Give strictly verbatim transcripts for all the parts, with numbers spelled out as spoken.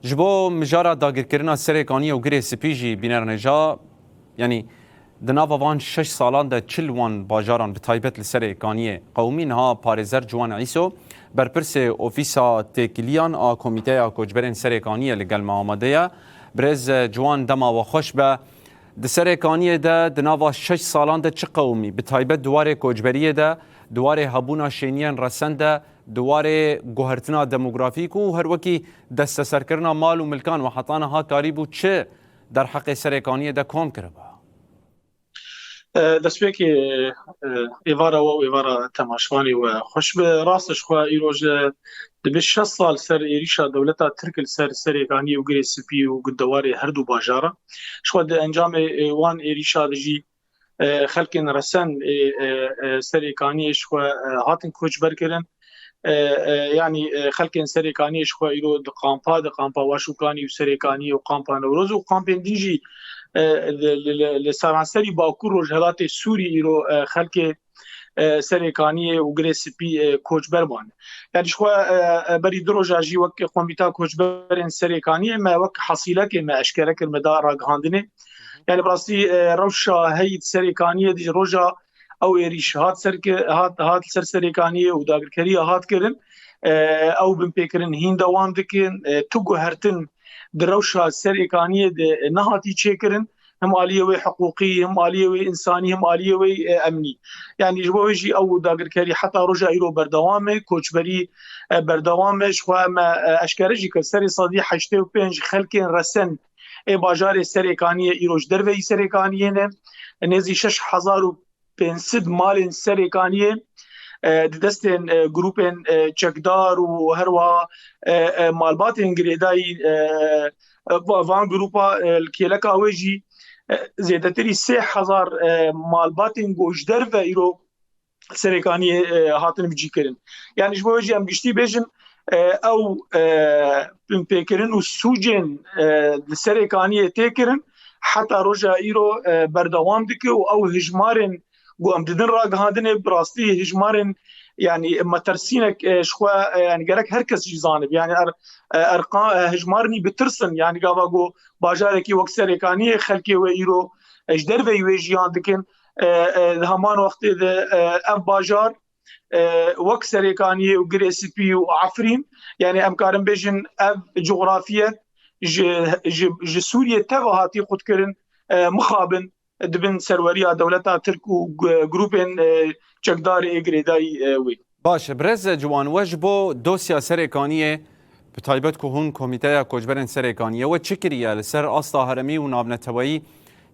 Ji bo mijara dagirkirina Serê Kaniyê û Girê Spî jî bînerneja, yanî di nava van şeş salan de çi li wan bajaran bi taybet li Serê Kaniyê qewimî, niha parêzer Ciwan Îso, berpirsê Ofîsa Têkiliyan a Komîteya Koçberên Serê Kaniyê li gel me amade ye. Birêz Ciwan, dema we xweş be. Di Serê Kaniyê de di nava şeş salan de çi qewimî, bi taybet di warê koçberiyê de, di warê hebûna şêniyên resen de, di warê guhertina demografîk û her wekî desteserkirina mal û milkan we heta niha karîbû çi derheqê Serê Kaniyê de kom kiriba? E, destpêkê, e, êvara we û êvara temaşvanê we xweş be. Rast e, ji xwe îro ji dibe şeş sal ser êrîşa dewleta Tirk li ser Serê Kaniyê û Girê Spî û gundewarê her du bajara. Ji xwe di encamê, e, wan êrîşa de jî, e, xelkên resen ê, e, e, Serê Kaniyê ji xwe, e, hatin koçber kirin. E, e, yanî, e, xelkên Serê Kaniyê ji xwe îro di kampa, di kampa Waşûkanî û Serê Kaniyê û kampa Newroz û kampên din jî, e, li, li, li, li seranserî Bakur Rojhelatê Sûrî îro, e, xelkê, e, Serê Kaniyê û Girê Spî, e, koçber bûne. Yanî ji xwe, e, e, berî du roja jî wek Komîta Koçberên Serê Kaniyê me wek hesîlekê me eşkere kir, me da ragihandinê. Yanî bi rastî, e, rewşa heyî di Serê Kaniyê di roja ew êrîş hat ser ki-, hat, hat li ser Serê Kaniyê û dagirkeriya hat kirin. E, ew binpêkirin hîn dewam dikin. E, tu guhertin di rewşa Serê Kaniyê de nehatî çêkirin. Him aliyê wê hiqûqî, him aliyê wê însanî, him aliyê wê, e, emnî. Yanî ji bo wê jî ew dagirkerî heta roja îro berdewam e, koçberî, e, berdewam e. Ji xwe me, e, eşkere jî kir, serê sedî heştê û pênc xelkên resen ê bajarê Serê Kaniyê îro ji derveyî Serê Kaniyê ne. Nêzî şeş hezar û pênc sed malên Serê Kaniyê, e, di destên, e, grûpên, e, çekdar û herwiha, e, e, malbatên girêdayî, e, e, va-, van grûpa, e, li kêleka wê jî, e, zêdetirî sê hezar, e, malbatên ku ji derve îro Serê Kaniyê, e, hatin bicîkirin. Yanî ji bo wê jî em giştî bêjin, e, ew, e, binpêkirin û sûcên, e, li Serê Kaniyê tê kirin, heta roja îro, e, berdewam dike û ew hijmarên ku em didin ragihandinê, bi rastî hijmarên, yanî, metersînek, e, ji xwe, e, yanî gerek her kes jî zanibe. Yanî er-, e, erqa-, e, hijmarnî bitirsin. Yanî gava ku bajarekî wek Serê Kaniyê xelkê wê îro, e, ji derveyî wê jiyan dikin. E, e, di heman wextê de, e, ev bajar, e, wek Serê Kaniyê û Girê Spî û Efrîn, yanî em karin bêjin ev cografiyek ji, ji, ji Sûriyê teva hatî qutkirin, e, mixabin di bin serweriya dewleta Tirk û g-, grûpên, e, çekdarê girêdayî, e, wê. Baş e, birêz Ciwan, we ji bo dosya Serê Kaniyê, bi taybet ku hûn Komîteya Koçberên Serê Kaniyê, we çi kiriye li ser asta heremî û navneteweyî?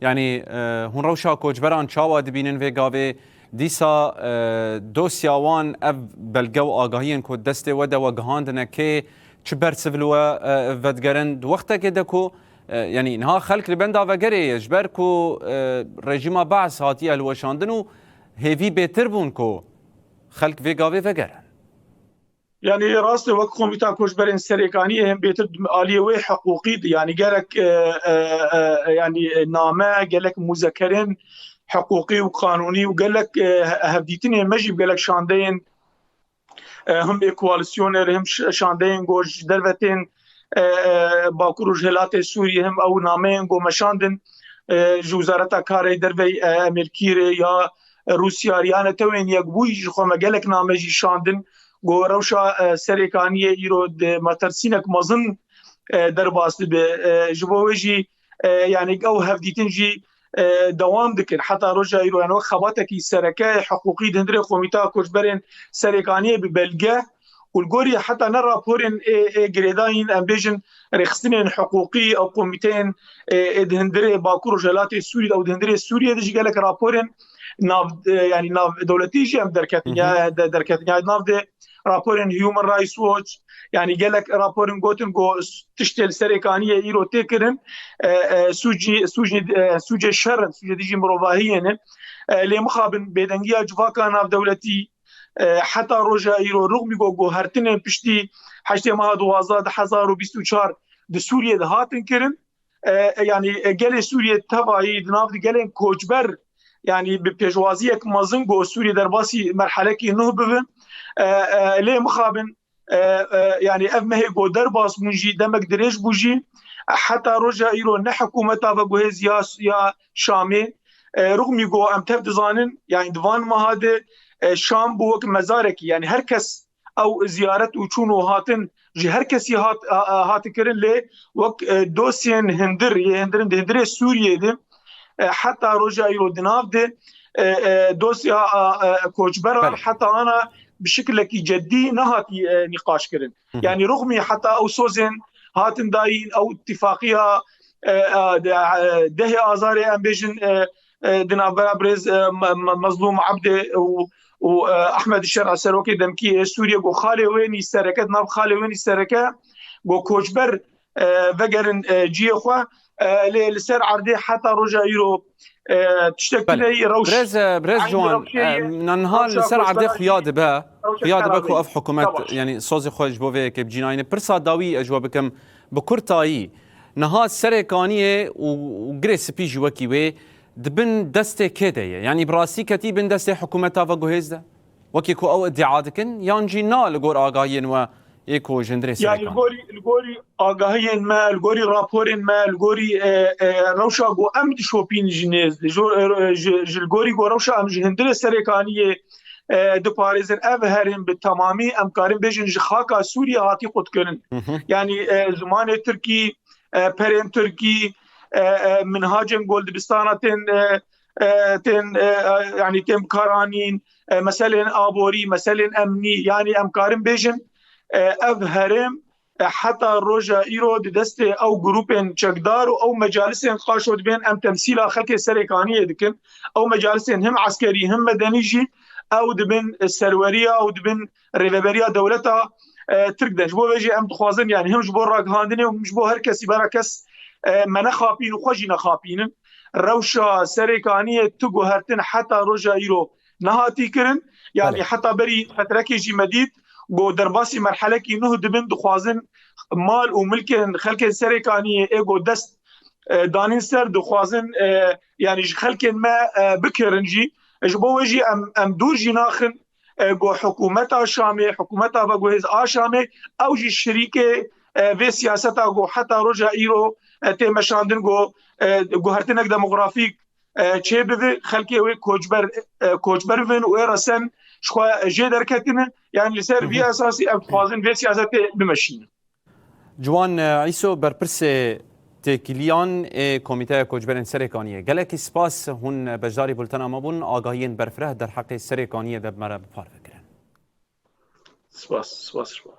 Yanî, e, hûn rewşa koçberan çawa dibînin vê gavê? Dîsa, e, dosya wan, ev belge û agahiyên ku destê we de we gihandine kê, çi bersiv li we, e, vedigerin? Di wextekê de ku, e, yanî niha xelk li benda vegerê ye, ji ber ku, e, rejîma Beas hatiye hilweşandin û hêvî bêtir bûn ku xelk vê gavê vegerin. Yanî rast e, wek Komîta Koçberên Serê Kaniyê hem bêtir aliyê wê hiqûqî di, yanî gelek, e, e, e, yanî name, gelek muzekerên hiqûqî û qanûnî û gelek, e, hevdîtinê me jî bi gelek şandeyên, e, him ê koalîsyonê re, him ş-, şandeyên ku ji derve tên, e, e, Bakur û Rojhilatê Sûriyê, him ew nameyên ku meşandin, e, ji Wezareta Karê Derveyî, e, Amerîkî re ya Rûsya re ya Netewên Yekbûyî ji xwe me gelek name jî şandin. Ku rewşa, e, Serê Kaniyê îro di metersînek mezin, e, derbas dibe. E, ji bo wê jî, e, yanî ew hevdîtin jî, e, dewam dikin. Heta roja îro, yanî wek xebatekî sereke hiqûqî di hundirê Komîta Koçberên Serê Kaniyê bi belge û li gorî heta ne raporên ê, ê girêdayîn, em bêjin rêxistinên hiqûqî ew komîteyên, e, ê di hundirê Bakur Rojhelatê Sûriyê de û di hundirê Sûriyê de jî gelek raporên nav, e, yanî nav dewletî jî em derketin, ya de-, derketin. Ya nav de raporên Human Rights Watch, yanî gelek raporên gotin ku s-, tiştê li Serê Kaniyê îro tê kirin, e, e, sûcî, sûcî, e, sûcê şer in, sûcê dijî mirovahiyê ne. E, lê mixabin bêdengiya civaka navdewletî, e, heta roja îro rûxmî ku guhertinên piştî heştê meha duwazdeh du hezar û bîst û çar di Sûriyê de hatin kirin. E, e, yanî, e, gelê Sûriyê tevayî di nav di gelên koçber, yanî bi pêşwaziyek mezin ku Sûriyê derbasî merhelekî nuh bibe. E, e, lê mixabin e, e, yanî ev mehê ku derbas bûn jî, demek dirêj bû jî, heta roja îro ne hikûmeta veguhêz ya, ya Şamê, e, rixmî ku em tev dizanin, yanî di van meha de, e, Şam bû wek mezarekî, yanî her kes ew ziyaret û çûn û hatin ji her kesî hat, a, a, hate kirin, lê wek, e, dosyên hundir, yê hundirin di hundirê Sûriyê de, e, heta roja îro di nav de, e, e, dosya, a, e, koçberan Belê. heta ana bi şekilekî ceddî nehatî, e, nîqaş kirin. Hı hı. Yanî rixmî heta ew sozên hatin dayîn, ew îtîfaqiya, e, e, de, e, dehê Azarê em bêjin, e, e, di navbera birêz, e, Me-, Me-, Mezlûm Ebdê û, û, e, Ehmed Şera, serokê demkî yê Sûriyê, got xalê wê nî sereke, di nav xalê wê nî sereke, got koçber, e, vegerin, e, cihê xwe. E, lê li ser erdê heta roja îro, e, tiştek Belê. tune yî rewş. Birêz, e, birêz Eynî Ciwan, rewşê e, yê na niha li rewşa ser erdê koçberan xuya jî dibe, rewşek xuya dibe xera ku bê. ev hikûmet, Tevaş. yanî sozê xwe ji bo vê yekê bicînayîne. Pirsa dawî ez ji we bikim, bi kurtayî, niha Serê Kaniyê û, û Girê Spî jî wekî wê di bin destê kê de ye? Yanî bi rastî ketî bin destê hikûmeta veguhêz de? Wekî ku ew îdia dikin, yan jî na li gor agahiyên we yê ku ji hundirê Serê Yanî li Kaniyê? gorî, li gorî agahiyên me, li gorî raporên me, li gorî, e, e, rewşa ku em dişopîn ji nêz, ji, e, ji, ji li gorî ku rewşa em ji hundirê Serê Kaniyê, e, diparêzin, ev herêm bi temamî em karin bêjin ji xaka Sûriyê hatî qutkirin. Hı hı. Yanî, e, zimanê Tirkî, e, perên Tirkî, e, e, minhacên goldibistana tên, e, e, tên, e, e, yanî tên bikaranîn, e, meselên aborî, meselên emnî, yanî em karin bêjin, e, ev herêm, e, heta roja îro di destê ew grûpên çekdar û ew mecalisên qaşo dibên em temsîla xelkê Serê Kaniyê dikin. Ew mecalisên him eskerî, him medenî jî ew dibin serweriya, ew dibin rêveberiya dewleta, e, Tirk de. Ji bo vê jî em dixwazin, yanî him ji bo ragihandinê û him ji bo her kesî bera kes, e, me nexapîn û xwe jî nexapînin. Rewşa Serê Kaniyê tu guhertin heta roja îro nehatî kirin. Yanî Belê. heta berî fetrekê jî me dît, ku derbasî merhelekî nuh dibin, dixwazin mal û milkên xelkên Serê Kaniyê ê ku dest, e, danîn ser, dixwazin, e, yanî ji xelkên me, e, bikirin jî. Ji bo wê jî em, em dûr jî naxin, e, ku hikûmeta Şamê, hikûmeta veguhêz a Şamê, ew jî şirîkê, e, vê siyaseta ku heta roja îro, e, tê meşandin ku, e, guhertinek demografîk, e, çêbibe, xelkê wê koçber, e, koçber bibin û ê resen ji xwe jê derketine. Yanî li ser Hı vî hı. esasî em dixwazin vê siyasetê bimeşînin. Ciwan, e, Îso, berpirsê têkiliyan ê Komîteya Koçberên Serê Kaniyê. Gelekî spas hûn beşdarî bultena me bûn. Agahiyên berfireh derheqê Serê Kaniyê de bi me re bi parve kirin. Spas, spas ji we.